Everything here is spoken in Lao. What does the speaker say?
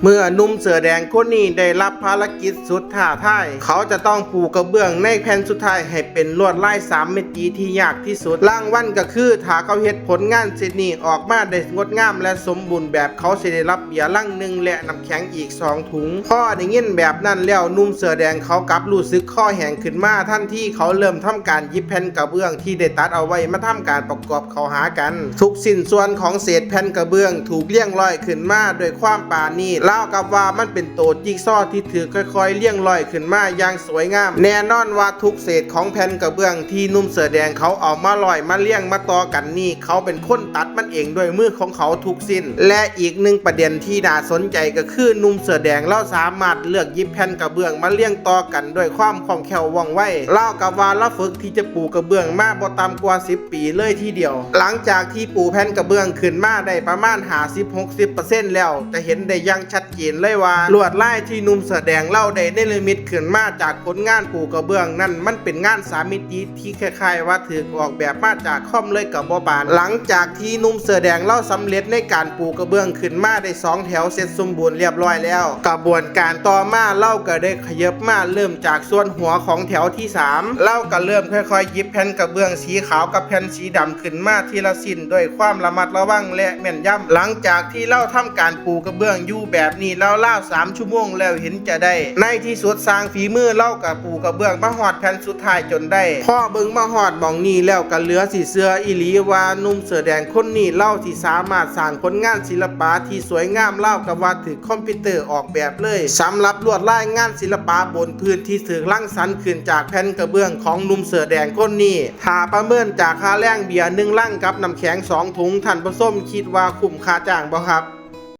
ເມື່ອໜຸ່ມເສື້ອແດງຄົນນີ້ໄດ້ຮັບພາລະກິດສຸດທ້າທາຍ, ເຂົາຈະຕ້ອງປູກະເບື້ອງໃນແຜ່ນສຸດທ້າຍໃຫ້ເປັນລວດລາຍສາມມິຕິທີ່ຍາກທີ່ສຸດ. ລາງວັນກໍຄື ຖ້າເຂົາເຮັດຜົນງານເຊັ່ນນີ້ອອກມາໄດ້ງົດງາມ ແລະ ສົມບູນແບບ, ເຂົາຊິໄດ້ຮັບເບຍລັງໜຶ່ງ ແລະ ນ້ຳແຂງອີກສອງ ຖົງ. ພໍໄດ້ຍິນແບບນັ້ນແລ້ວ, ໜຸ່ມເສື້ອແດງເຂົາກັບຮູ້ສຶກຄໍແຫ້ງຂຶ້ນມາທັນທີ. ເຂົາເລີ່ມທຳການຫຍິບແຜ່ນກະເບື້ອງທີ່ໄດ້ຕັດເອົາໄວ້ມາທຳການປະກອບເຂົ້າຫາກັນ. ທຸກຊິ້ນສ່ວນຂອງເສດແຜ່ນກະເບື້ອງຖືກລຽງລອຍຂຶ້ນມາດ້ວຍຄວາມປານີດ, ລາວກັບວ່າມັນເປັນໂຕຈິກຊໍທີ່ຖືກຄ່ອຍໆລຽງລອຍຂຶ້ນມາຢ່າງສວຍງາມ. ແນ່ນອນວ່າທຸກເສດຂອງແຜ່ນກະເບື້ອງທີ່ໜຸ່ມເສື້ອແດງເຂົາເອົາມາລອຍມາລຽງມາຕໍ່ກັນນີ້, ເຂົາເປັນຄົນຕັດມັນເອງດ້ວຍມືຂອງເຂົາທຸກ ສິ້ນ. ແລະ ອີກໜຶ່ງປະເດັນທີ່ໜ້າສົນໃຈກໍຄື ໜຸ່ມເສື້ອແດງລາວສາມາດເລືອກຫຍິບແຜ່ນກະເບື້ອງມາລຽງຕໍ່ກັນດ້ວຍຄວາມຄ່ອງແຄ້ວວ່ອງໄວ, ລາວກັບວ່າລາວຝຶກທີ່ຈະປູກະເບື້ອງມາບໍ່ຕ່ຳກວ່າສິບປີເລີຍທີດຽວ. ຫຼັງຈາກທີ່ປູແຜ່ນກະເບື້ອງຂຶ້ນມາໄດ້ປະມານຫ້າສິບຫົກສິບເປີເຊັນແລ້ວ, ຈະເຫັນໄດ້ຢ່າງຊັດເຈນເລີຍວ່າ ລວດລາຍທີ່ໜຸ່ມເສື້ອແດງລາວໄດ້ເນລະມິດຂຶ້ນມາຈາກຜົນງານປູກະເບື້ອງນັ້ນ ມັນເປັນງານສາມມິຕິ ທີ່ຄ້າຍໆວ່າຖືກອອກແບບມາຈາກຄອມເລີຍກໍບໍ່ປານ. ຫຼັງຈາກທີ່ໜຸ່ມເສື້ອແດງລາວສຳເລັດໃນການປູກະເບື້ອງຂຶ້ນມາໄດ້ສອງແຖວເສັດສົມບູນລຽບລ້ອຍແລ້ວ, ກະບວນການຕໍ່ມາລາວກໍໄດ້ຂະຫຍັບມາເລີ່ມຈາກສ່ວນຫົວຂອງແຖວທີສາມ. ລາວກໍເລີ່ມຄ່ອຍໆຫຍິບແຜ່ນກະເບື້ອງສີຂາວກັບແຜ່ນສີດຳຂຶ້ນມາທີລະຊິ້ນດ້ວຍຄວາມລະມັດລະວັງ ແລະ ແມ່ນຢຳ. ຫຼັງຈາກທີ່ລາວທຳການປູກະເບື້ອງຢູ່ແບບນີ້ລາວໆສາມຊົ່ວໂມງແລ້ວເຫັນຈະໄດ້, ໃນທີ່ສຸດຊ່າງຝີມືລາວກໍປູກະເບື້ອງມາຮອດແຜ່ນ ສຸດທ້າຍຈົນໄດ້. ພໍເບິ່ງມາຮອດໝ່ອງນີ້ແລ້ວກໍເຫຼືອຊິເຊື່ອອີ່ຫຼີວ່າ ໜຸ່ມເສື້ອແດງຄົນນີ້ລາວຊິສາມາດສ້າງຜົນງານສິລະປະທີ່ສວຍງາມລາວກັບວ່າຖືກຄອມພິວເຕີອອກແບບເລີຍ. ສຳລັບລວດລາຍງານສິລະປະບົນພື້ນທີ່ຖືກລັງສັນຂຶ້ນຈາກແຜ່ນກະເບື້ອງຂອງໜຸ່ມເສື້ອແດງຄົນນີ້, ຖ້າປະເມີນຈາກຄ່າແລງເບຍໜຶ່ງລັງກັບນ້ຳແຂງສອງຖົງ, ທ່ານຜູ້ຊົມຄິດວ່າຄຸ້ມຄ່າຈ້າງບໍ່ຄັບ?